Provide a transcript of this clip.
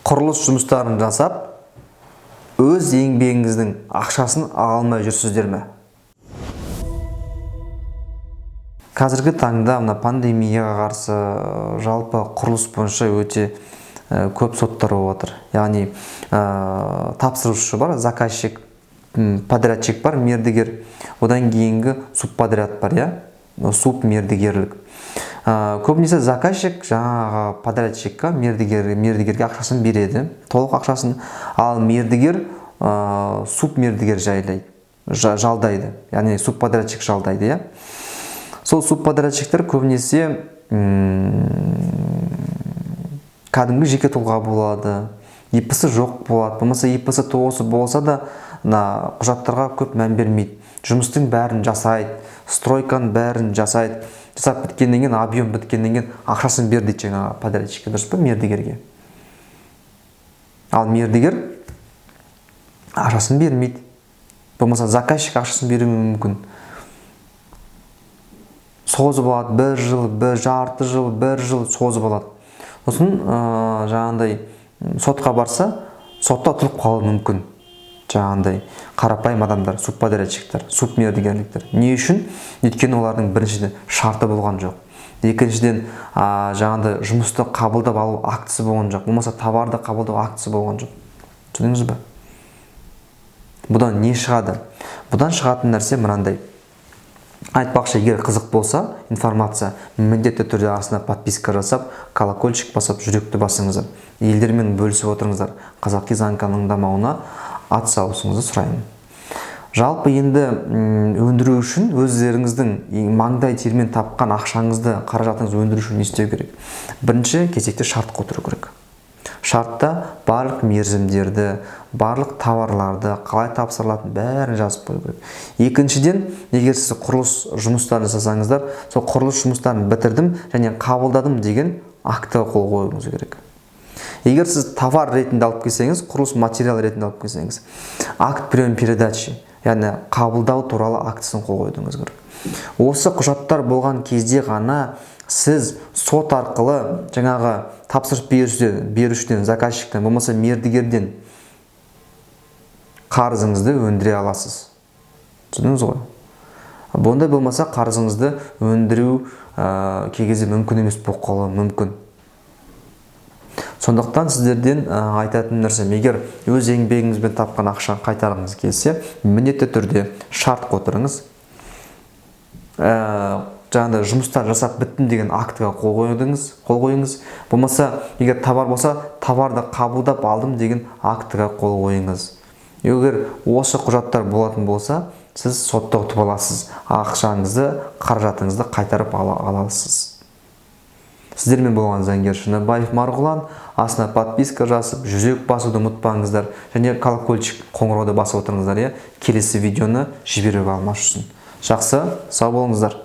Құрылыс жұмыстарын жасап, өз еңбегіңіздің ақшасын ала алмай жүрсіздер ме? Қазіргі таңда мына пандемияға қарсы жалпы құрылыс бойынша өте көп соттар болып жатыр. Яғни тапсырушы бар, заказчик, подрядчик бар, мердігер, одан кейінгі субподряд бар, иә, субмердігерлік. Көбінесе заказчик жаңағы подрядчикқа, мердігерге ақшасын береді, толық ақшасын, ал мердігер субмердігер жайлайды, жалдайды, яғни субподрядчик жалдайды, иә. Сол субподрядчиктер көбінесе кәдімгі жеке тұлға болады, ИП-сы жоқ болады, болмаса ИП-сы ТОО-сы болса да мына құжаттарға көп мән бермейді, жұмыстың бәрін жасайды, стройканың бәрін жасайды, жасап біткеннен кейін, объем біткеннен кейін ақшасын бер дейді жаңағы подрядчикке, дұрыс па, мердігерге. Ал мердігер ақшасын бермейді, болмаса заказчик ақшасын беруі мүмкін. Созып алады, бір жыл, бір жарты жыл, бір жыл созып алады. Сосын жаңағындай сотқа барса, сотта ұтылып қалуы мүмкін. Жаңағындай қарапайым адамдар, субподрядчиктер, субмердігерліктер. Не үшін? Өйткені олардың біріншіден шарты болған жоқ. Екіншіден, жаңағындай жұмысты қабылдап алу актісі болған жоқ, болмаса товарды қабылдау актісі болған жоқ. Түсіндіңіз бе? Бұдан не шығады? Бұдан шығатын нәрсе мынандай. Айтпақшы, егер қызық болса информация, міндетті түрде астына подписка жасап, колокольчик басып, жүректі басыңыздар. Елдермен бөлісіп отырыңыздар. Қазақи заң каналының дамуына ат салысуыңызды сұраймын. Жалпы енді өндіру үшін өздеріңіздің маңдай термен тапқан ақшаңызды, қаражатыңызды өндіру үшін не істеу керек? Бірінші кезекте шартқа отыру керек. Шартта барлық мерзімдерді, барлық товарларды, қалай тапсырылатынын бәрін жазып қою керек. Екіншіден, егер сіз құрылыс жұмыстарын жасасаңыздар, сол құрылыс жұмыстарын бітірдім және қабылдадым деген актіге қол қоюыңыз керек. Егер сіз товар ретінде алып келсеңіз, құрылыс материал ретінде алып келсеңіз, акт прием передачи, яғни қабылдау туралы актісін қол қоюыңыз керек. Осы құжаттар болған кезде ғана сіз сот арқылы жаңағы тапсырыс берушіден, заказчиктен, болмаса мердігерден қарызыңызды өндіре аласыз. Түсіндіңіз ғой? Бұндай болмаса қарызыңызды өндіру кей кезде мүмкін емес болып қалуы мүмкін. Сондықтан сіздерден айтатын нәрсем, егер өз еңбегіңізбен тапқан ақшаны қайтарғыңыз келсе, міндетті түрде шарт отырыңыз. Жаңағыдай жұмыстар жасап біттім деген актіге қол қойдыңыз, қол қойыңыз. Болмаса, егер товар болса, товарды қабылдап алдым деген актіге қол қойыңыз. Егер осы құжаттар болатын болса, сіз сотта ұтып аласыз, ақшаңызды, қаражатыңызды қайтарып ала аласыз. Сіздермен болған заңгер Шыныбаев Марғұлан. Астына подписка жасап, жүрек басуды ұмытпаңыздар және колокольчик қоңырауды басып отырыңыздар, иә, келесі видеоны жіберіп алмас үшін. Жақсы, сау болыңыздар.